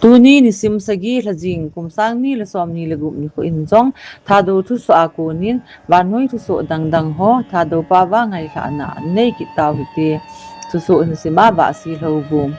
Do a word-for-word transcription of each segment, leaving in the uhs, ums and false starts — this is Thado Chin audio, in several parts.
Tuni nisim sagi lha jing kum sang ni le som ni le gup nikho in jong Thadou thusoh a konin vannoi thusoh dangdang ho Thadou pao a ngailhahna nei kit tau hite. Thusoh hin sim a Vahsi Lhouvum.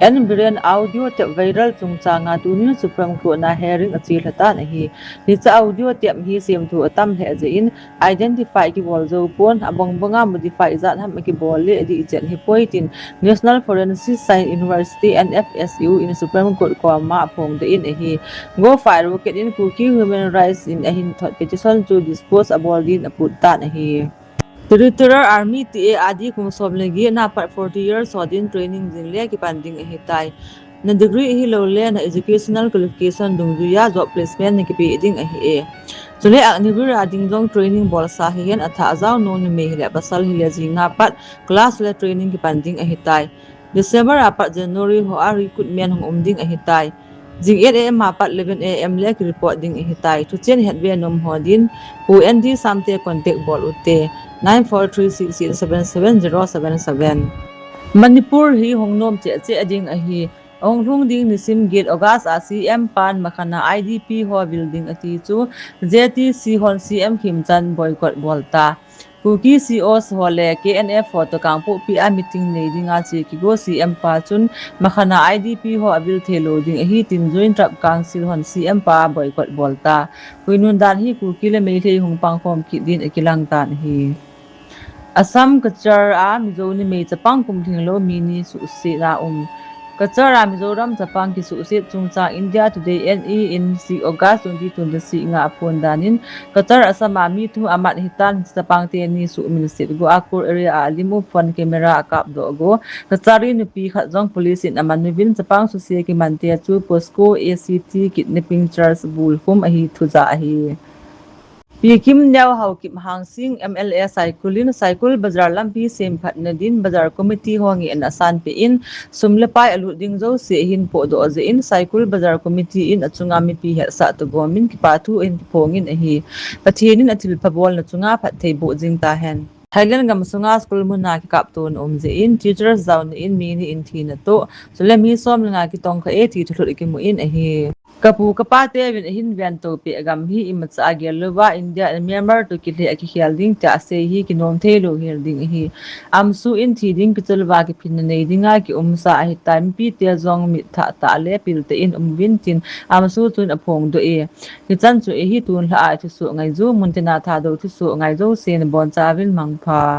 N Biren audio tape viral chungchang a tunin Supreme Court na hearing achelha tan ahi. Hiche audio tape hi semthu atam lheh jeh in identify kibol jou pon, abongbong a modify jat ham akibol le adih chen hipoi tin National Forensic Science University, N F S U, in Supreme Court koma aphongdoh in ahi. Go file rocket in Kuki Human Rights in ahin thot petition chu dispose abol din aput tan ahi. Territorial Army T A adi kum som le get na pat forty years ho din training jing le kipan ding ahitai. Na degree ahilou le na educational qualification dungjuia job placement na kipe ding ahi e. Chule Agniveer a ding jong training bolsa hihen athah jao nung numei hile pasal hile jing na pat class le training kipan ding ahitai. December a pat January ho a recruitment hung um ding ahitai. Jing eight A M a pat eleven A M le ki report ding ahitai. Thuchen hetbe nom ho din O N D Samte contact bol ute. Nine four three six eight seven seven zero seven seven. Manipur hi hung nom cheh cheh ding ahi. Ahung lhung ding nisim get August a C M pan Makhan a I D P ho vil ding ati chu J T C hon C M Khemchand boycott bol ta. Kuki C Os ho le K N F ho toh Kangpokpi a meeting nei dinga che kigo C M pa chun Makhan a I D P ho avil theilou ding ahi tin Joint Tribal Council hon C M pa boycott bol ta. Koinun dan hi Kuki le Meitei hung pangkhom kit din akilang tan ahi. Assam Cachar a Mizo numei chapang kum lhinglou mi ni suhsetna um. Cachar a Mizoram chapang kisuhset chungchang India Today N E in six August twenty twenty-six nga aphon danin Cachar Assam a mi thum amat hitan, chapang teni suhminset go a Kur area a alim u phone camera akapdoh go. Cachar a nupi khat jong police in aman uvin chapang suse kimante chu POCSO Act kidnapping charge bulkhum ahi thu ja ahi. Pi Kimneo Haokip Hangsing M L A Saikul in Saikul Bazar lampi semphat nadin Bazar Committee ho ngehna asan peh in sum le pai alut ding jouse ahin pohdoh jeh in Saikul Bazar Committee in achunga mipi hetsah toh gomin kipathu ahin kiphongin ahi. Pathen in athilpha bolna chunga phatthei boh jing tahen. Thailand gamsunga school muna kikaptona um jeh in teachers jaona in mi ni in thina toh, chule mi som le nga kitongkha e ti thulhut kimu in ahi. Kapu kapa teuvin ahin ventoh peh gam hi imacha agel louva India in Myanmar toh kilheh akikhel ding tia asei hi kinom theilou hel ding ahi. AMSU in thi ding kichol uva kiphinna nei dinga kiumsa ahitai, mipite jong mitthah tah le pilte in umuvin tin AMSU chun aphongdoh e. Hichan chu ahi tunlhah a thusoh ngaiju, muntina Thadou thusoh ngai jousen abonchauvin mangpha.